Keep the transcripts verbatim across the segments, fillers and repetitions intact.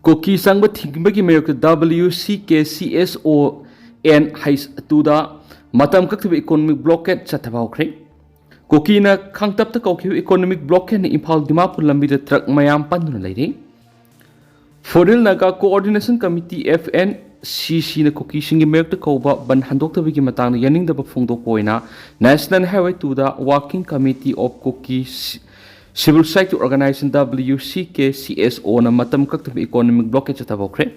ꯀꯨꯀꯤ ꯆꯪꯕ ꯊꯤꯡꯕꯒꯤ ꯃꯥꯌꯣꯛꯇ W C K C S O N H two ꯗ ꯃꯇꯝ ꯀꯛꯇꯕ economic blockade ꯆꯠꯊꯕ ꯍꯧꯈ꯭ꯔꯦ꯫ ꯀꯨꯀꯤꯅ ꯈꯥꯡꯇꯞꯇ ꯀꯧꯈꯤꯕ economic blockade ꯅ ꯏꯝꯐꯥꯜ ꯗꯤꯃꯥꯄꯨꯔ ꯂꯝꯕꯤꯗ ꯇ꯭ꯔꯛ ꯃꯌꯥꯝ ꯄꯟꯗꯨꯅ ꯂꯩꯔꯤ꯫ ꯐꯨꯔꯤꯜ Naga Coordination Committee, F N C C ꯅ ꯀꯨꯀꯤꯁꯤꯡꯒꯤ ꯃꯥꯌꯣꯛꯇ ꯀꯧꯕ ꯕꯟ ꯍꯟꯗꯣꯛꯇꯕꯒꯤ ꯃꯇꯥꯡꯗ ꯌꯥꯅꯤꯡꯗꯕ ꯐꯣꯡꯗꯣꯛꯄ ꯑꯣꯏꯅ National Highway two the Working Committee of Kuki Civil Society Organization, W C K C S O ꯅ ꯃꯇꯝ ꯀꯛꯇꯕ economic blockade ꯆꯠꯊꯕ ꯍꯧꯈ꯭ꯔꯦ꯫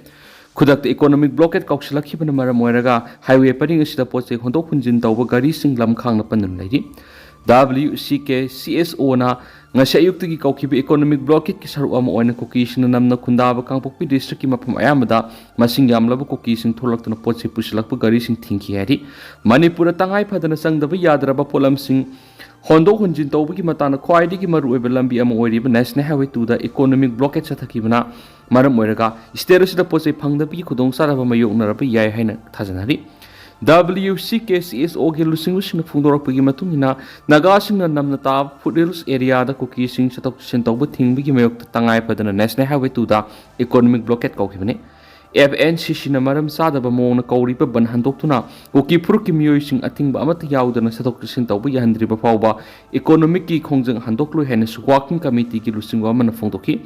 ꯈꯨꯗꯛꯇ economic blockade ꯀꯧꯁꯤꯜꯂꯛꯈꯤꯕꯅ ꯃꯔꯝ ꯑꯣꯏꯔꯒ highway ꯄꯔꯤꯡ ꯑꯁꯤꯗ ꯄꯣꯠ ꯆꯩ ꯍꯣꯟꯗꯣꯛ ꯍꯣꯟꯖꯤꯟ ꯇꯧꯕ ꯒꯥꯔꯤꯁꯤꯡ ꯂꯝꯈꯥꯡꯅ ꯄꯟꯗꯨꯅ ꯂꯩꯔꯤ꯫ W C K C S O ꯅ ꯉꯁꯤ ꯑꯌꯨꯛꯇꯒꯤ ꯀꯧꯈꯤꯕ economic blockade ꯀꯤ ꯁꯔꯨꯛ ꯑꯃ ꯑꯣꯏꯅ ꯀꯨꯀꯤꯁꯤꯡꯅ ꯅꯝꯅ ꯈꯨꯟꯗꯥꯕ ꯀꯥꯡꯄꯣꯛꯄꯤ district ꯀꯤ ꯃꯐꯝ ꯑꯌꯥꯝꯕꯗ ꯃꯁꯤꯡ ꯌꯥꯝꯂꯕ ꯀꯨꯀꯤꯁꯤꯡ ꯊꯣꯛꯂꯛꯇꯨꯅ ꯄꯣꯠ ꯆꯩ ꯄꯨꯁꯤꯜꯂꯛꯄ ꯒꯥꯔꯤꯁꯤꯡ ꯊꯤꯡꯈꯤ ꯍꯥꯏꯔꯤ꯫ ꯃꯅꯤꯄꯨꯔꯗ ꯇꯉꯥꯏ ꯐꯗꯅ ꯆꯪꯗꯕ ꯌꯥꯗ꯭ꯔꯕ ꯄꯣꯠꯂꯝꯁꯤꯡ ꯍꯣꯟꯗꯣꯛ ꯍꯣꯟꯖꯤꯟ ꯇꯧꯕꯒꯤ ꯃꯇꯥꯡꯗ ꯈ꯭ꯋꯥꯏꯗꯒꯤ ꯃꯔꯨꯑꯣꯏꯕ ꯂꯝꯕꯤ ꯑꯃ ꯑꯣꯏꯔꯤꯕ National Highway two ꯗ economic blockade ꯆꯠꯊꯈꯤꯕꯅ ꯃꯔꯝ ꯑꯣꯏꯔꯒ state ꯑꯁꯤꯗ ꯄꯣꯠ ꯆꯩ ꯐꯪꯗꯕꯒꯤ ꯈꯨꯗꯣꯡꯆꯥꯗꯕ ꯃꯥꯌꯣꯛꯅꯔꯕ ꯌꯥꯏ ꯍꯥꯏꯅ ꯊꯥꯖꯅꯔꯤ꯫ W C K C S O ꯒꯤ ꯂꯨꯆꯤꯡꯕꯁꯤꯡꯅ ꯐꯣꯡꯗꯣꯔꯛꯄꯒꯤ ꯃꯇꯨꯡ ꯏꯟꯅ, ꯅꯥꯒꯥꯁꯤꯡꯅ ꯅꯝꯅ ꯇꯥꯕ foothills area ꯗ ꯀꯨꯀꯤꯁꯤꯡ ꯆꯠꯊꯣꯛ ꯆꯠꯁꯤꯟ ꯇꯧꯕ ꯊꯤꯡꯕꯒꯤ ꯃꯥꯌꯣꯛꯇ ꯇꯉꯥꯏ ꯐꯗꯅ National Highway two ꯗ economic blockade ꯀꯧꯈꯤꯕꯅꯤ꯫ F N C C ꯅ ꯃꯔꯝ ꯆꯥꯗꯕ ꯃꯑꯣꯡꯅ ꯀꯧꯔꯤꯕ ꯕꯟ ꯍꯟꯗꯣꯛꯇꯨꯅ ꯀꯨꯀꯤ ꯐꯨꯔꯨꯞꯀꯤ ꯃꯤꯑꯣꯏꯁꯤꯡ ꯑꯊꯤꯡꯕ ꯑꯃꯠꯇ ꯌꯥꯎꯗꯅ ꯆꯠꯊꯣꯛ ꯆꯠꯁꯤꯟ ꯇꯧꯕ ꯌꯥꯍꯟꯗ꯭ꯔꯤꯕ ꯐꯥꯎꯕ economic ꯀꯤ ꯈꯣꯡꯖꯪ ꯍꯟꯗꯣꯛꯂꯣꯏ ꯍꯥꯏꯅꯁꯨ Working Committee ꯒꯤ ꯂꯨꯆꯤꯡꯕ ꯑꯃꯅ ꯐꯣꯡꯗꯣꯛꯈꯤ꯫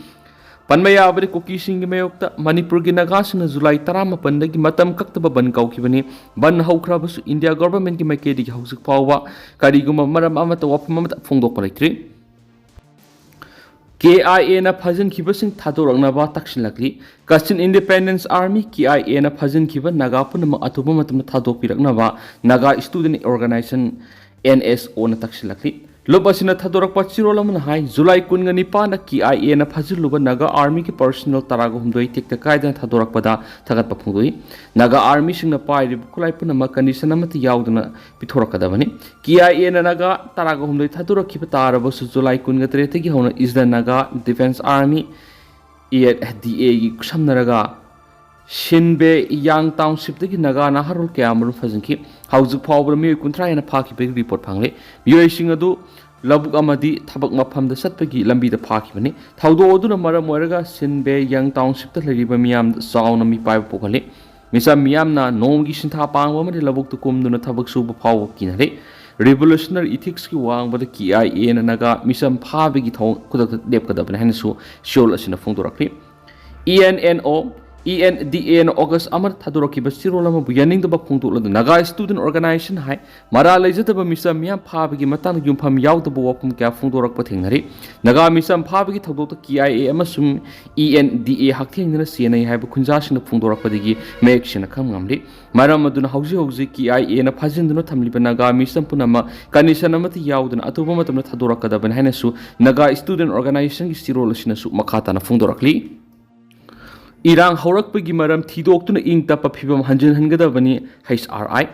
ꯄꯟꯕ ꯌꯥꯕꯗꯤ, ꯀꯨꯀꯤꯁꯤꯡꯒꯤ ꯃꯥꯌꯣꯛꯇ ꯃꯅꯤꯄꯨꯔꯒꯤ ꯅꯥꯒꯥꯁꯤꯡꯅ ꯖꯨꯂꯥꯏ ꯇꯔꯥꯃꯥꯄꯟꯗꯒꯤ ꯃꯇꯝ ꯀꯛꯇꯕ ꯕꯟ ꯀꯧꯈꯤꯕꯅꯤ꯫ ꯕꯟ ꯍꯧꯈ꯭ꯔꯕꯁꯨ India government ꯀꯤ ꯃꯥꯏꯀꯩꯗꯒꯤ ꯍꯧꯖꯤꯛ ꯐꯥꯎꯕ ꯀꯔꯤꯒꯨꯝꯕ ꯃꯔꯝ ꯑꯃꯠꯇ, ꯋꯥꯐꯝ ꯑꯃꯠꯇ ꯐꯣꯡꯗꯣꯛꯄ ꯂꯩꯇ꯭ꯔꯤ꯫ K I A ꯅ ꯐꯥꯖꯤꯟꯈꯤꯕꯁꯤꯡ ꯊꯥꯗꯣꯔꯛꯅꯕ ꯇꯛꯁꯤꯜꯂꯛꯂꯤ꯫ Kachin Independence Army, K I A ꯅ ꯐꯥꯖꯤꯟꯈꯤꯕ ꯅꯥꯒꯥ ꯄꯨꯝꯅꯃꯛ ꯑꯊꯨꯕ ꯃꯇꯝꯗ ꯊꯥꯗꯣꯛꯄꯤꯔꯛꯅꯕ Naga Student Organization, N S O ꯅ ꯇꯛꯁꯤꯜꯂꯛꯂꯤ꯫ ꯂꯨꯞ ꯑꯁꯤꯅ ꯊꯥꯗꯣꯔꯛꯄ ꯆꯦꯔꯣꯜ ꯑꯃꯅ ꯍꯥꯏ, ꯖꯨꯂꯥꯏ ꯀꯨꯟꯒ ꯅꯤꯄꯥꯟꯗ K I A ꯅ ꯐꯥꯖꯤꯜꯂꯨꯕ ꯅꯥꯒꯥ Army ꯒꯤ personnel ꯇꯔꯥꯒ ꯍꯨꯝꯗꯣꯏ ꯇꯦꯛꯇ ꯀꯥꯏꯗꯅ ꯊꯥꯗꯣꯔꯛꯄꯗ ꯊꯥꯒꯠꯄ ꯐꯣꯡꯗꯣꯛꯏ꯫ ꯅꯥꯒꯥ Army ꯁꯤꯡꯅ ꯄꯥꯏꯔꯤꯕ ꯈꯨꯠꯂꯥꯏ ꯄꯨꯝꯅꯃꯛ condition ꯑꯃꯠꯇ ꯌꯥꯎꯗꯅ ꯄꯤꯊꯣꯔꯛꯀꯗꯕꯅꯤ꯫ K I A ꯅ ꯅꯥꯒꯥ ꯇꯔꯥꯒ ꯍꯨꯝꯗꯣꯏ ꯊꯥꯗꯣꯔꯛꯈꯤꯕ ꯇꯥꯔꯕꯁꯨ, ꯖꯨꯂꯥꯏ ꯀꯨꯟꯒ ꯇꯔꯦꯠꯇꯒꯤ ꯍꯧꯅ Eastern Naga Defence Army, E N D A ꯒꯤ ꯈꯨꯠꯁꯝꯅꯔꯒ ꯁꯤꯟꯕꯦ ꯌꯥꯡ township ꯇꯒꯤ ꯅꯥꯒꯥ ꯅꯍꯥꯔꯣꯜ ꯀꯌꯥ ꯑꯃꯔꯣꯝ ꯐꯥꯖꯤꯟꯈꯤ꯫ ꯍꯧꯖꯤꯛ ꯐꯥꯎꯕꯗ ꯃꯤꯑꯣꯏ ꯀꯨꯟꯊ꯭ꯔꯥ ꯍꯦꯟꯅ ꯐꯥꯈꯤꯕꯒꯤ report ꯐꯪꯂꯦ꯫ ꯃꯤꯑꯣꯏꯁꯤꯡ ꯑꯗꯨ ꯂꯧꯕꯨꯛ ꯑꯃꯗꯤ ꯊꯕꯛ ꯃꯐꯝꯗ ꯆꯠꯄꯒꯤ ꯂꯝꯕꯤꯗ ꯐꯥꯈꯤꯕꯅꯤ꯫ ꯊꯧꯗꯣꯛ ꯑꯗꯨꯅ ꯃꯔꯝ ꯑꯣꯏꯔꯒ ꯁꯤꯟꯕꯦ ꯌꯪ ꯇꯥꯎꯟꯁꯤꯞꯇ ꯂꯩꯔꯤꯕ ꯃꯤꯌꯥꯝꯗ ꯆꯥꯎꯅ ꯃꯤꯄꯥꯏꯕ ꯄꯣꯛꯍꯜꯂꯤ꯫ ꯃꯤꯆꯝ ꯃꯤꯌꯥꯝꯅ ꯅꯣꯡꯃꯒꯤ ꯁꯤꯟꯊꯥ ꯄꯥꯡꯕ ꯑꯃꯗꯤ ꯂꯧꯕꯨꯛꯇ ꯀꯨꯝꯗꯨꯅ ꯊꯕꯛ ꯁꯨꯕ ꯐꯥꯎꯕ ꯀꯤꯅꯔꯦ꯫ Revolutionary Ethicsꯀꯤ ꯋꯥꯡꯃꯗ K I Aꯅ ꯅꯥꯒꯥ ꯃꯤꯆꯝ ꯐꯥꯕꯒꯤ ꯊꯧꯑꯣꯡ ꯈꯨꯗꯛꯇ ꯂꯦꯞꯀꯗꯕꯅꯤ ꯍꯥꯏꯅꯁꯨ ꯁꯤꯑꯣꯜ ꯑꯁꯤꯅ ꯐꯣꯡꯗꯣꯔꯛꯂꯤ꯫ E N N O, E N D Aꯅ August ꯑꯃꯗ ꯊꯥꯗꯣꯔꯛꯈꯤꯕ ꯆꯦꯔꯣꯜ ꯑꯃꯕꯨ ꯌꯥꯅꯤꯡꯗꯕ ꯐꯣꯡꯗꯣꯛꯂꯗꯨꯅ Naga Student Organisation ꯍꯥꯏ ꯃꯔꯥꯜ ꯂꯩꯖꯗꯕ ꯃꯤꯆꯝ ꯃꯤꯌꯥꯝ ꯐꯥꯕꯒꯤ ꯃꯇꯥꯡꯗ ꯌꯨꯝꯐꯝ ꯌꯥꯎꯗꯕ ꯋꯥꯐꯝ ꯀꯌꯥ ꯐꯣꯡꯗꯣꯔꯛꯄ ꯊꯦꯡꯅꯔꯤ꯫ ꯅꯥꯒꯥ ꯃꯤꯆꯝ ꯐꯥꯕꯒꯤ ꯊꯧꯗꯣꯛꯇ K I A ꯑꯃꯁꯨꯡ E N D A ꯍꯛꯊꯦꯡꯅꯅ ꯆꯦꯟꯅꯩ ꯍꯥꯏꯕ ꯈꯨꯟꯖꯥꯁꯤꯡꯅ ꯐꯣꯡꯗꯣꯔꯛꯄꯗꯒꯤ ꯃꯌꯦꯛ ꯁꯦꯡꯅ ꯈꯪꯕ ꯉꯝꯂꯤ꯫ ꯃꯔꯝ ꯑꯗꯨꯅ ꯍꯧꯖꯤꯛ ꯍꯧꯖꯤꯛ K I Aꯅ ꯐꯥꯖꯤꯟꯗꯨꯅ ꯊꯝꯂꯤꯕ ꯅꯥꯒꯥ ꯃꯤꯆꯝ ꯄꯨꯝꯅꯃꯛ condition ꯑꯃꯠꯇ ꯌꯥꯎꯗꯅ ꯑꯊꯨꯕ ꯃꯇꯝꯗ ꯊꯥꯗꯣꯔꯛꯀꯗꯕꯅꯤ ꯍꯥꯏꯅꯁꯨ Naga Student Organisationꯒꯤ ꯆꯦꯔꯣꯜ ꯑꯁꯤꯅꯁꯨ ꯃꯈꯥ ꯇꯥꯅ ꯐꯣꯡꯗꯣꯔꯛꯂꯤ꯫ ꯏꯔꯥꯡ ꯍꯧꯔꯛꯄꯒꯤ ꯃꯔꯝ ꯊꯤꯗꯣꯛꯇꯨꯅ ꯏꯪ ꯇꯞꯄ ꯐꯤꯕꯝ ꯍꯟꯖꯤꯟꯍꯟꯒꯗꯕꯅꯤ, H R I꯫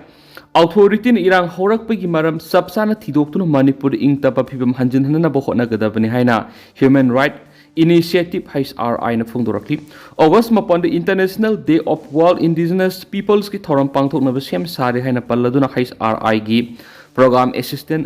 Authorityꯅ ꯏꯔꯥꯡ ꯍꯧꯔꯛꯄꯒꯤ ꯃꯔꯝ ꯆꯞ ꯆꯥꯅ ꯊꯤꯗꯣꯛꯇꯨꯅ ꯃꯅꯤꯄꯨꯔꯗ ꯏꯪ ꯇꯞꯄ ꯐꯤꯕꯝ ꯍꯟꯖꯤꯟꯍꯟꯅꯕ ꯍꯣꯠꯅꯒꯗꯕꯅꯤ ꯍꯥꯏꯅ Human Right Initiative, H R Iꯅ ꯐꯣꯡꯗꯣꯔꯛꯂꯤ꯫ August ꯃꯥꯄꯟꯗ International Day of World Indigenous Peoplesꯀꯤ ꯊꯧꯔꯝ ꯄꯥꯡꯊꯣꯛꯅꯕ ꯁꯦꯝ ꯁꯥꯔꯦ ꯍꯥꯏꯅ ꯄꯜꯂꯗꯨꯅ H R Iꯒꯤ Program Assistant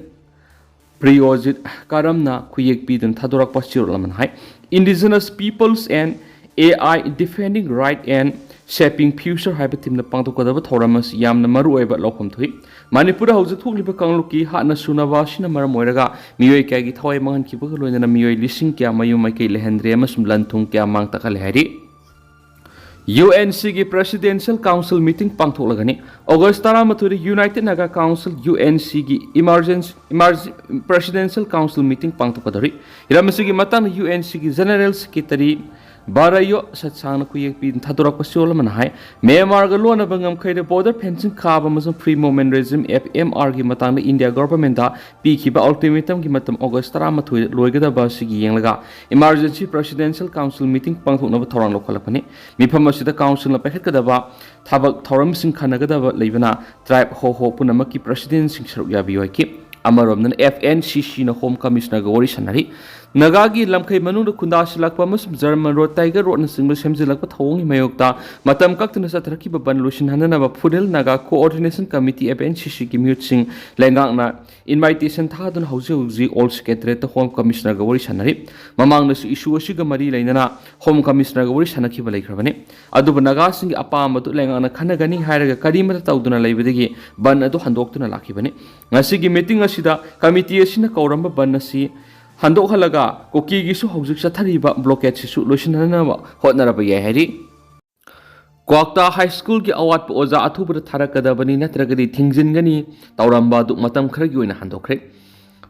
ꯄ꯭ꯔꯤꯌꯣꯖꯤꯠ ꯀꯔꯝꯅ ꯈꯨꯌꯦꯛ ꯄꯤꯗꯨꯅ ꯊꯥꯗꯣꯔꯛꯄ ꯆꯦꯔꯣꯜ ꯑꯃꯅ ꯍꯥꯏ, Indigenous Peoples and A I Defending Right and Shaping Future ꯍꯥꯏꯕ themeꯅ ꯄꯥꯡꯊꯣꯛꯀꯗꯕ ꯊꯧꯔꯝ ꯑꯁꯤ ꯌꯥꯝꯅ ꯃꯔꯨꯑꯣꯏꯕ ꯂꯧꯐꯝ ꯊꯣꯛꯏ꯫ ꯃꯅꯤꯄꯨꯔꯗ ꯍꯧꯖꯤꯛ ꯊꯣꯛꯂꯤꯕ ꯀꯥꯡꯂꯨꯞꯀꯤ ꯍꯥꯠꯅ ꯁꯨꯅꯕ ꯑꯁꯤꯅ ꯃꯔꯝ ꯑꯣꯏꯔꯒ ꯃꯤꯑꯣꯏ ꯀꯌꯥꯒꯤ ꯊꯋꯥꯏ ꯃꯥꯡꯍꯟꯈꯤꯕꯒ ꯂꯣꯏꯅꯅ ꯃꯤꯑꯣꯏ ꯂꯤꯁꯤꯡ ꯀꯌꯥ ꯃꯌꯨꯝ ꯃꯩꯀꯩ ꯂꯩꯍꯟꯗ꯭ꯔꯦ ꯑꯃꯁꯨꯡ ꯂꯟ ꯊꯨꯝ ꯀꯌꯥ ꯃꯥꯡ ꯇꯥꯛꯍꯜꯂꯦ ꯍꯥꯏꯔꯤ꯫ UNCꯒꯤ Presidential Council meeting ꯄꯥꯡꯊꯣꯛꯂꯒꯅꯤ꯫ August ꯇꯔꯥꯃꯥꯊꯣꯏꯗ United Naga Council, UNCꯒꯤ emergency, emerg-, Presidential Council meeting ꯄꯥꯡꯊꯣꯛꯀꯗꯧꯔꯤ꯫ ꯍꯤꯔꯝ ꯑꯁꯤꯒꯤ ꯃꯇꯥꯡꯗ UNCꯒꯤ General Secretary ꯕꯥꯔꯥꯌꯣ ꯁꯠꯁꯥꯡꯅ ꯈꯨꯌꯦꯛ ꯄꯤꯗꯨꯅ ꯊꯥꯗꯣꯔꯛꯄ ꯆꯦꯔꯣꯜ ꯑꯃꯅ ꯍꯥꯏ, ꯃ꯭ꯌꯥꯟꯃꯥꯔꯒ ꯂꯣꯟꯅꯕ ꯉꯝꯈꯩꯗ border fencing ꯈꯥꯕ ꯑꯃꯁꯨꯡ Free Movement Regime, F M R ꯒꯤ ꯃꯇꯥꯡꯗ India governmentꯗ ꯄꯤꯈꯤꯕ ultimatumꯒꯤ ꯃꯇꯝ August ꯇꯔꯥꯃꯥꯊꯣꯏꯗ ꯂꯣꯏꯒꯗꯕ ꯑꯁꯤꯒꯤ ꯌꯦꯡꯂꯒ Emergency Presidential Council meeting ꯄꯥꯡꯊꯣꯛꯅꯕ ꯊꯧꯔꯥꯡ ꯂꯧꯈꯠꯂꯛꯄꯅꯤ꯫ ꯃꯤꯐꯝ ꯑꯁꯤꯗ Councilꯅ ꯄꯥꯏꯈꯠꯀꯗꯕ ꯊꯕꯛ ꯊꯧꯔꯝꯁꯤꯡ ꯈꯟꯅꯒꯗꯕ ꯂꯩꯕꯅ tribe ꯍꯣ ꯍꯣ ꯄꯨꯝꯅꯃꯛꯀꯤ Presidentꯁꯤꯡ ꯁꯔꯨꯛ ꯌꯥꯕꯤꯌꯨ ꯍꯥꯏꯈꯤ꯫ ꯑꯃꯔꯣꯝꯗꯅ F N C Cꯅ Home Commissionerꯒ ꯋꯥꯔꯤ ꯁꯥꯟꯅꯔꯤ꯫ ꯅꯥꯒꯥꯒꯤ ꯂꯝꯈꯩ ꯃꯅꯨꯡꯗ ꯈꯨꯟꯗꯥꯁꯤꯜꯂꯛꯄ ꯑꯃꯁꯨꯡ ꯖꯔꯃꯟ ꯔꯣꯗ, ꯇꯥꯏꯒꯔ ꯔꯣꯗꯅꯆꯤꯡꯕ ꯁꯦꯝꯖꯤꯜꯂꯛꯄ ꯊꯧꯑꯣꯡꯒꯤ ꯃꯥꯌꯣꯛꯇ ꯃꯇꯝ ꯀꯛꯇꯅ ꯆꯠꯊꯔꯛꯈꯤꯕ ꯕꯟ ꯂꯣꯏꯁꯤꯟꯍꯟꯅꯅꯕ ꯐꯨꯔꯤꯜ Naga coordination committee, F N C ꯁꯤꯒꯤ ꯃꯤꯍꯨꯠꯁꯤꯡ ꯂꯩꯉꯥꯛꯅ ꯏꯟꯚꯥꯏꯇꯦꯁꯟ ꯊꯥꯗꯨꯅ ꯍꯧꯖꯤꯛ ꯍꯧꯖꯤꯛ ꯑꯣꯜ ꯁꯦꯀ꯭ꯔꯦꯇꯔꯤꯌꯦꯠꯇ ꯍꯣꯝ ꯀꯃꯤꯁꯅꯔꯒ ꯋꯥꯔꯤ ꯁꯥꯟꯅꯔꯤ꯫ ꯃꯃꯥꯡꯗꯁꯨ ꯏꯁꯨ ꯑꯁꯤꯒ ꯃꯔꯤ ꯂꯩꯅꯅ ꯍꯣꯝ ꯀꯃꯤꯁꯅꯔꯒ ꯋꯥꯔꯤ ꯁꯥꯟꯅꯈꯤꯕ ꯂꯩꯈ꯭ꯔꯕꯅꯤ꯫ ꯑꯗꯨꯕꯨ ꯅꯥꯒꯥꯁꯤꯡꯒꯤ ꯑꯄꯥꯝꯕꯗꯨ ꯂꯩꯉꯥꯛꯅ ꯈꯟꯅꯒꯅꯤ ꯍꯥꯏꯔꯒ ꯀꯔꯤꯃꯠꯇ ꯇꯧꯗꯨꯅ ꯂꯩꯕꯗꯒꯤ ꯕꯟ ꯑꯗꯨ ꯍꯟꯗꯣꯛꯇꯨꯅ ꯂꯥꯛꯈꯤꯕꯅꯤ꯫ ꯉꯁꯤꯒꯤ ꯃꯤꯇꯤꯡ ꯑꯁꯤꯗ ꯀꯃꯤꯇꯤ ꯑꯁꯤꯅ ꯀꯧꯔꯝꯕ ꯕꯟ ꯑꯁꯤ ꯍꯟꯗꯣꯛꯍꯜꯂꯒ ꯀꯨꯀꯤꯒꯤꯁꯨ ꯍꯧꯖꯤꯛ ꯆꯠꯊꯔꯤꯕ ꯕ꯭ꯂꯣꯀꯦꯠꯁꯤꯁꯨ ꯂꯣꯏꯁꯤꯟꯅꯅꯕ ꯍꯣꯠꯅꯔꯕ ꯌꯥꯏ ꯍꯥꯏꯔꯤ꯫ ꯀ꯭ꯋꯥꯛꯇꯥ ꯍꯥꯏ ꯁ꯭ꯀꯨꯜꯒꯤ ꯑꯋꯥꯠꯄ ꯑꯣꯖꯥ ꯑꯊꯨꯕꯗ ꯊꯥꯔꯛꯀꯗꯕꯅꯤ, ꯅꯠꯇ꯭ꯔꯒꯗꯤ ꯊꯤꯡꯖꯤꯟꯒꯅꯤ ꯇꯧꯔꯝꯕ ꯑꯗꯨ ꯃꯇꯝ ꯈꯔꯒꯤ ꯑꯣꯏꯅ ꯍꯟꯗꯣꯛꯈ꯭ꯔꯦ꯫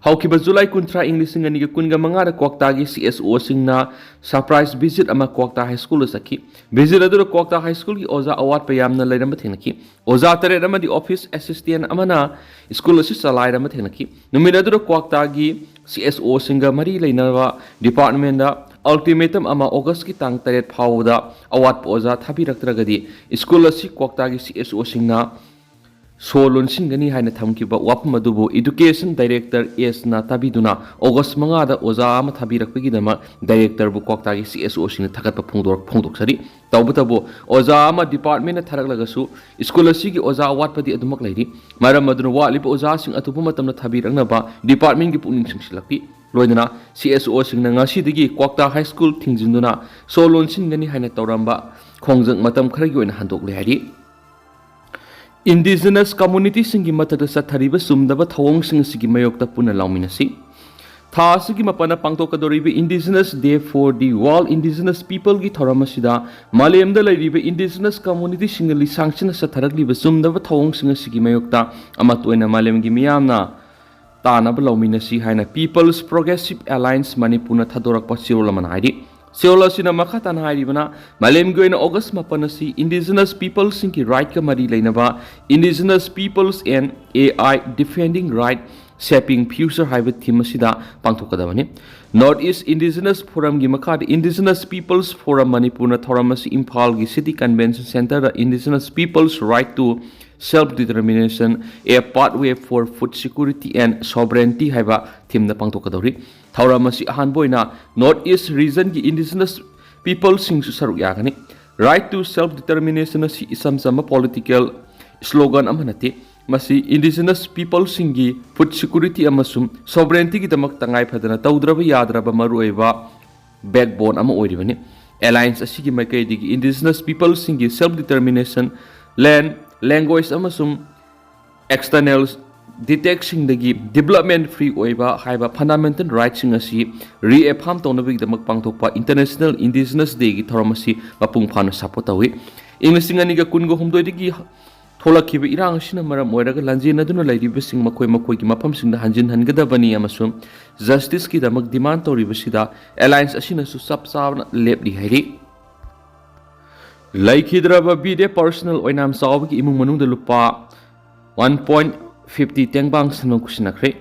ꯍꯧꯈꯤꯕ ꯖꯨꯂꯥꯏ ꯀꯨꯟꯊ꯭ꯔꯥ, ꯏꯪ ꯂꯤꯁꯤꯡ ꯑꯅꯤꯒ ꯀꯨꯟꯒ ꯃꯉꯥꯗ ꯀ꯭ꯋꯥꯛꯇꯥꯒꯤ ꯁꯤ ꯑꯦꯁ ꯑꯣꯁꯤꯡꯅ ꯁꯔꯄ꯭ꯔꯥꯏꯖ ꯚꯤꯖꯤꯠ ꯑꯃ ꯀ꯭ꯋꯥꯛꯇꯥ ꯍꯥꯏ ꯁ꯭ꯀꯨꯜꯗ ꯆꯠꯈꯤ꯫ ꯚꯤꯖꯤꯠ ꯑꯗꯨꯗ ꯀ꯭ꯋꯥꯛꯇꯥ ꯍꯥꯏ ꯁ꯭ꯀꯨꯜꯒꯤ ꯑꯣꯖꯥ ꯑꯋꯥꯠꯄ ꯌꯥꯝꯅ ꯂꯩꯔꯝꯕ ꯊꯦꯡꯅꯈꯤ꯫ ꯑꯣꯖꯥ ꯇꯔꯦꯠ ꯑꯃꯗꯤ ꯑꯣꯐꯤꯁ ꯑꯦꯁꯤꯁꯇꯦꯟ ꯑꯃꯅ ꯁ꯭ꯀꯨꯜ ꯑꯁꯤ ꯆꯂꯥꯏꯔꯝꯕ ꯊꯦꯡꯅꯈꯤ꯫ ꯅꯨꯃꯤꯠ ꯑꯗꯨꯗ ꯀ꯭ꯋꯥꯛꯇꯥꯒꯤ ꯁꯤ ꯑꯦꯁ ꯑꯣꯁꯤꯡꯒ ꯃꯔꯤ ꯂꯩꯅꯕ ꯗꯤꯄꯥꯔꯠꯃꯦꯟꯗ ꯑꯜꯇꯤꯃꯦꯇꯝ ꯑꯃ ꯑꯣꯒꯁꯀꯤ ꯇꯥꯡ ꯇꯔꯦꯠ ꯐꯥꯎꯕꯗ ꯑꯋꯥꯠꯄ ꯑꯣꯖꯥ ꯊꯥꯕꯤꯔꯛꯇ꯭ꯔꯒꯗꯤ ꯁ꯭ꯀꯨꯜ ꯑꯁꯤ ꯀ꯭ꯋꯥꯛꯇꯥꯒꯤ ꯁꯤ ꯑꯦꯁ ꯑꯣꯁꯤꯡꯅ ꯁꯣ ꯂꯣꯟꯁꯤꯟꯒꯅꯤ ꯍꯥꯏꯅ ꯊꯝꯈꯤꯕ ꯋꯥꯐꯝ ꯑꯗꯨꯕꯨ ꯏꯗꯨꯀꯦꯁꯟ ꯗꯥꯏꯔꯦꯛꯇꯔ ꯑꯦꯁꯅ ꯇꯥꯕꯤꯗꯨꯅ ꯑꯣꯒꯁ ꯃꯉꯥꯗ ꯑꯣꯖꯥ ꯑꯃ ꯊꯥꯕꯤꯔꯛꯄꯒꯤꯗꯃꯛ ꯗꯥꯏꯔꯦꯛꯇꯔꯕꯨ ꯀ꯭ꯋꯥꯛꯇꯥꯒꯤ ꯁꯤ ꯑꯦꯁ ꯑꯣꯁꯤꯡꯅ ꯊꯥꯒꯠꯄ ꯐꯣꯡꯗꯣꯔꯛ-, ꯐꯣꯡꯗꯣꯛꯆꯔꯤ꯫ ꯇꯧꯕꯇꯕꯨ ꯑꯣꯖꯥ ꯑꯃ ꯗꯤꯄꯥꯔꯠꯃꯦꯟꯅ ꯊꯥꯔꯛꯂꯒꯁꯨ ꯁ꯭ꯀꯨꯜ ꯑꯁꯤꯒꯤ ꯑꯣꯖꯥ ꯑꯋꯥꯠꯄꯗꯤ ꯑꯗꯨꯃꯛ ꯂꯩꯔꯤ꯫ ꯃꯔꯝ ꯑꯗꯨꯅ ꯋꯥꯠꯂꯤꯕ ꯑꯣꯖꯥꯁꯤꯡ ꯑꯊꯨꯕ ꯃꯇꯝꯗ ꯊꯥꯕꯤꯔꯛꯅꯕ ꯗꯤꯄꯥꯔꯠꯃꯦꯟꯒꯤ ꯄꯨꯛꯅꯤꯡ ꯆꯤꯡꯁꯤꯜꯂꯛꯄꯤ꯫ ꯂꯣꯏꯅꯅ ꯁꯤ ꯑꯦꯁ ꯑꯣꯁꯤꯡꯅ ꯉꯁꯤꯗꯒꯤ ꯀ꯭ꯋꯥꯛꯇꯥ ꯍꯥꯏ ꯁ꯭ꯀꯨꯜ ꯊꯤꯡꯖꯤꯟꯗꯨꯅ ꯁꯣ ꯂꯣꯟꯁꯤꯟꯒꯅꯤ ꯍꯥꯏꯅ ꯇꯧꯔꯝꯕ ꯈꯣꯡꯖꯪ ꯃꯇꯝ ꯈꯔꯒꯤ ꯑꯣꯏꯅ ꯍꯟꯗꯣꯛꯂꯦ ꯍꯥꯏꯔꯤ꯫ ꯏꯟꯗꯤꯖꯤꯅꯁ ꯀꯝꯃꯨꯅꯤꯇꯤꯁꯤꯡꯒꯤ ꯃꯊꯛꯇ ꯆꯠꯊꯔꯤꯕ ꯆꯨꯝꯗꯕ ꯊꯧꯑꯣꯡꯁꯤꯡ ꯑꯁꯤꯒꯤ ꯃꯥꯌꯣꯛꯇ ꯄꯨꯟꯅ ꯂꯥꯎꯃꯤꯟꯅꯁꯤ꯫ ꯊꯥ ꯑꯁꯤꯒꯤ ꯃꯥꯄꯟꯗ ꯄꯥꯡꯊꯣꯛꯀꯗꯧꯔꯤꯕ Indigenous Day for the World Indigenous Peopleꯒꯤ ꯊꯧꯔꯝ ꯑꯁꯤꯗ ꯃꯥꯂꯦꯝꯗ ꯂꯩꯔꯤꯕ ꯏꯟꯗꯤꯖꯤꯅꯁ ꯀꯝꯃꯨꯅꯤꯇꯤꯁꯤꯡꯅ ꯂꯤꯁꯥꯡꯁꯤꯟꯅ ꯆꯠꯊꯔꯛꯂꯤꯕ ꯆꯨꯝꯗꯕ ꯊꯧꯑꯣꯡꯁꯤꯡ ꯑꯁꯤꯒꯤ ꯃꯥꯌꯣꯛꯇ ꯑꯃꯠꯇ ꯑꯣꯏꯅ ꯃꯥꯂꯦꯝꯒꯤ ꯃꯤꯌꯥꯝꯅ ꯇꯥꯅꯕ ꯂꯧꯃꯤꯟꯅꯁꯤ ꯍꯥꯏꯅ People's Progressive Alliance ꯃꯅꯤꯄꯨꯔꯅ ꯊꯥꯗꯣꯔꯛꯄ ꯆꯦꯔꯣꯜ ꯑꯃꯅ ꯍꯥꯏꯔꯤ꯫ ꯆꯦꯔꯣꯜ ꯑꯁꯤꯅ ꯃꯈꯥ ꯇꯥꯅ ꯍꯥꯏꯔꯤꯕꯅ, ꯃꯥꯂꯦꯝꯒꯤ ꯑꯣꯏꯅ ꯑꯣꯒꯁ ꯃꯥꯄꯟ ꯑꯁꯤ Indigenous Peopleꯁꯤꯡꯒꯤ ꯔꯥꯏꯠꯀ ꯃꯔꯤ ꯂꯩꯅꯕ Indigenous Peoples and A I Defending Right, Shaping Future ꯍꯥꯏꯕ ꯊꯤꯝ ꯑꯁꯤꯗ ꯄꯥꯡꯊꯣꯛꯀꯗꯕꯅꯤ꯫ North East Indigenous Forumꯒꯤ ꯃꯈꯥꯗ Indigenous Peoples Forum ꯃꯅꯤꯄꯨꯔꯅ ꯊꯧꯔꯝ ꯑꯁꯤ ꯏꯝꯐꯥꯜꯒꯤ City Convention Centreꯗ Indigenous Peoples Right to Self Determination, A Pathway for Food Security and Sovereignty ꯍꯥꯏꯕ ꯊꯤꯝꯗ ꯄꯥꯡꯊꯣꯛꯀꯗꯧꯔꯤ꯫ ꯊꯧꯔꯝ ꯑꯁꯤ ꯑꯍꯥꯟꯕ ꯑꯣꯏꯅ North East Regionꯒꯤ Indigenous Peopleꯁꯤꯡꯁꯨ ꯁꯔꯨꯛ ꯌꯥꯒꯅꯤ꯫ Right to Self Determination ꯑꯁꯤ ꯏꯆꯝ ꯆꯝꯕ ꯄꯣꯂꯤꯇꯤꯀꯦꯜ ꯁ꯭ꯂꯣꯒꯟ ꯑꯃ ꯅꯠꯇꯦ꯫ ꯃꯁꯤ Indigenous Peopleꯁꯤꯡꯒꯤ ꯐꯨꯗ ꯁꯦꯀ꯭ꯌꯨꯔꯤꯇꯤ ꯑꯃꯁꯨꯡ ꯁꯣꯚꯔꯦꯟꯇꯤꯒꯤꯗꯃꯛ ꯇꯉꯥꯏ ꯐꯗꯅ ꯇꯧꯗ꯭ꯔꯕ ꯌꯥꯗ꯭ꯔꯕ ꯃꯔꯨꯑꯣꯏꯕ ꯕꯦꯛꯕꯣꯟ ꯑꯃ ꯑꯣꯏꯔꯤꯕꯅꯤ꯫ ꯑꯦꯂꯥꯏꯟꯁ ꯑꯁꯤꯒꯤ ꯃꯥꯏꯀꯩꯗꯒꯤ Indigenous Peopleꯁꯤꯡꯒꯤ self determination, land, language ꯑꯃꯁꯨꯡ external detactꯁꯤꯡꯗꯒꯤ development free ꯑꯣꯏꯕ ꯍꯥꯏꯕ fundamental rightꯁꯤꯡ ꯑꯁꯤ reaffirm ꯇꯧꯅꯕꯒꯤꯗꯃꯛ ꯄꯥꯡꯊꯣꯛꯄ International Indigenous Dayꯒꯤ ꯊꯧꯔꯝ ꯑꯁꯤ ꯃꯄꯨꯡ ꯐꯥꯅ support ꯇꯧꯏ꯫ ꯏꯪ ꯂꯤꯁꯤꯡ ꯑꯅꯤꯒ ꯀꯨꯟꯒ ꯍꯨꯝꯗꯣꯏꯗꯒꯤ ꯊꯣꯛꯂꯛꯈꯤꯕ ꯏꯔꯥꯡ ꯑꯁꯤꯅ ꯃꯔꯝ ꯑꯣꯏꯔꯒ ꯂꯥꯟꯖꯦꯟꯅꯗꯨꯅ ꯂꯩꯔꯤꯕꯁꯤꯡ ꯃꯈꯣꯏ ꯃꯈꯣꯏꯒꯤ ꯃꯐꯝꯁꯤꯡꯗ ꯍꯟꯖꯤꯟ ꯍꯟꯒꯗꯕꯅꯤ ꯑꯃꯁꯨꯡ justiceꯀꯤꯗꯃꯛ demand ꯇꯧꯔꯤꯕꯁꯤꯗ ꯑꯦꯂꯥꯏꯟꯁ ꯑꯁꯤꯅꯁꯨ ꯆꯞ ꯆꯥꯅ ꯂꯦꯞꯂꯤ ꯍꯥꯏꯔꯤ꯫ ꯂꯩꯈꯤꯗ꯭ꯔꯕ ꯕꯤꯗꯦꯞ personnel ꯑꯣꯏꯅꯥꯝ ꯆꯥꯎꯕꯒꯤ ꯏꯃꯨꯡ ꯃꯅꯨꯡꯗ ꯂꯨꯄꯥ one point fifty ꯇꯦꯡꯕꯥꯡ ꯁꯦꯟꯐꯝ ꯈꯨꯠꯁꯤꯟꯅꯈ꯭ꯔꯦ꯫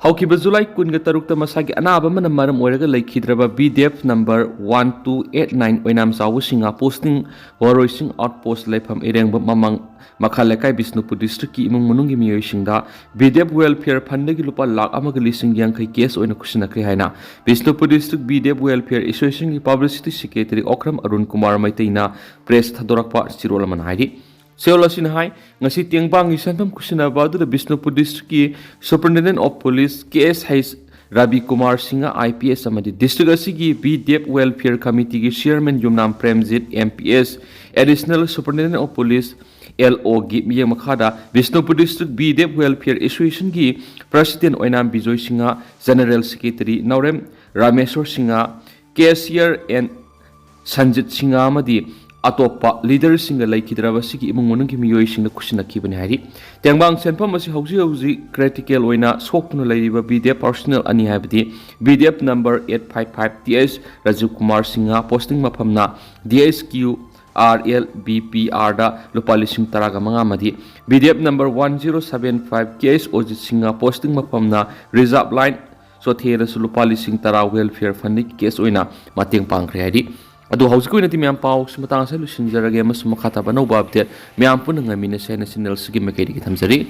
ꯍꯧꯈꯤꯕ ꯖꯨꯂꯥꯏ ꯀꯨꯟꯒ ꯇꯔꯨꯛꯇ ꯃꯁꯥꯒꯤ ꯑꯅꯥꯕ ꯑꯃꯅ ꯃꯔꯝ ꯑꯣꯏꯔꯒ ꯂꯩꯈꯤꯗ꯭ꯔꯕ ꯕꯤꯗꯦꯞ number one two eight nine ꯑꯣꯏꯅꯥꯝ ꯆꯥꯎꯕ ꯁꯤꯡꯍ posting ꯋꯥꯔꯣꯏꯁꯤꯡ outpost ꯂꯩꯐꯝ ꯏꯔꯦꯡꯕꯝ ꯃꯃꯥꯡ ꯃꯈꯥ ꯂꯩꯀꯥꯏ ꯕꯤꯁꯅꯨꯄꯨꯔ districtꯀꯤ ꯏꯃꯨꯡ ꯃꯅꯨꯡꯒꯤ ꯃꯤꯑꯣꯏꯁꯤꯡꯗ ꯕꯤꯗꯦꯞ welfare fundꯗꯒꯤ ꯂꯨꯄꯥ ꯂꯥꯈ ꯑꯃꯒ ꯂꯤꯁꯤꯡ ꯌꯥꯡꯈꯩ cash ꯑꯣꯏꯅ ꯈꯨꯠꯁꯤꯟꯅꯈ꯭ꯔꯦ ꯍꯥꯏꯅ ꯕꯤꯁꯅꯨꯄꯨꯔ district ꯕꯤꯗꯦꯞ welfare associationꯒꯤ publicity secretary Okram Arun Kumar ꯃꯩꯇꯩꯅ press ꯊꯥꯗꯣꯔꯛꯄ ꯆꯦꯔꯣꯜ ꯑꯃꯅ ꯍꯥꯏꯔꯤ꯫ ꯆꯦꯔꯣꯜ ꯑꯁꯤꯅ ꯍꯥꯏ, ꯉꯁꯤ ꯇꯦꯡꯕꯥꯡꯒꯤ ꯁꯦꯟꯐꯝ ꯈꯨꯠꯁꯤꯟꯅꯕ ꯑꯗꯨꯗ ꯕꯤꯁꯅꯨꯄꯨꯔ districtꯀꯤ Superintendent of Police K S H Rabi Kumar Singh I P S ꯑꯃꯗꯤ district ꯑꯁꯤꯒꯤ ꯕꯤꯗꯦꯞ welfare committeeꯒꯤ chairman Yumnam Premjit M P S, Additional Superintendent of Police L ꯑꯣꯒꯤ ꯃꯤꯠꯌꯦꯡ ꯃꯈꯥꯗ ꯕꯤꯁꯅꯨꯄꯨꯔ district ꯕꯤꯗꯦꯞ welfare associationꯒꯤ president Oinam Bijoy Singh, general secretary Naorem Rameshor Singh, cashier N Sanjit Singh ꯑꯃꯗꯤ ꯑꯇꯣꯞꯄ leaderꯁꯤꯡꯒ ꯂꯩꯈꯤꯗ꯭ꯔꯕ ꯑꯁꯤꯒꯤ ꯏꯃꯨꯡ ꯃꯅꯨꯡꯒꯤ ꯃꯤꯑꯣꯏꯁꯤꯡꯅ ꯈꯨꯠꯁꯤꯟꯅꯈꯤꯕꯅꯤ ꯍꯥꯏꯔꯤ꯫ ꯇꯦꯡꯕꯥꯡ ꯁꯦꯟꯐꯝ ꯑꯁꯤ ꯍꯧꯖꯤꯛ ꯍꯧꯖꯤꯛ critical ꯑꯣꯏꯅ ꯁꯣꯛꯇꯨꯅ ꯂꯩꯔꯤꯕ ꯕꯤꯗꯦꯞ personnel ꯑꯅꯤ ꯍꯥꯏꯕꯗꯤ ꯕꯤꯗꯦꯞ number eight five five T H Rajiv Kumar Singh, posting ꯃꯐꯝꯅ D H Q R L B P R ꯗ ꯂꯨꯄꯥ ꯂꯤꯁꯤꯡ ꯇꯔꯥꯒ ꯃꯉꯥ ꯑꯃꯗꯤ ꯕꯤꯗꯦꯞ number one zero seven five K H ꯑꯣꯖꯤꯠ Singh, posting ꯃꯐꯝꯅ Reserve Line ꯆꯣꯊꯦꯗꯁꯨ ꯂꯨꯄꯥ ꯂꯤꯁꯤꯡ ꯇꯔꯥ welfare fundꯒꯤ cash ꯑꯣꯏꯅ ꯃꯇꯦꯡ ꯄꯥꯡꯈ꯭ꯔꯦ ꯍꯥꯏꯔꯤ꯫ ꯑꯗꯣ ꯍꯧꯖꯤꯛꯀꯤ ꯑꯣꯏꯅꯗꯤ ꯃꯌꯥꯝ ꯄꯥꯎꯁꯤ ꯃꯇꯥꯡ ꯑꯁꯤꯗ ꯂꯣꯏꯁꯤꯟꯖꯔꯒꯦ, ꯑꯃꯁꯨꯡ ꯃꯈꯥ ꯇꯥꯕ ꯑꯅꯧꯕ update ꯃꯌꯥꯝ ꯄꯨꯟꯅ ꯉꯥꯏꯃꯤꯟꯅꯁꯦ ꯍꯥꯏꯅ channel ꯑꯁꯤꯒꯤ ꯃꯥꯏꯀꯩꯗꯒꯤ ꯊꯝꯖꯔꯤ꯫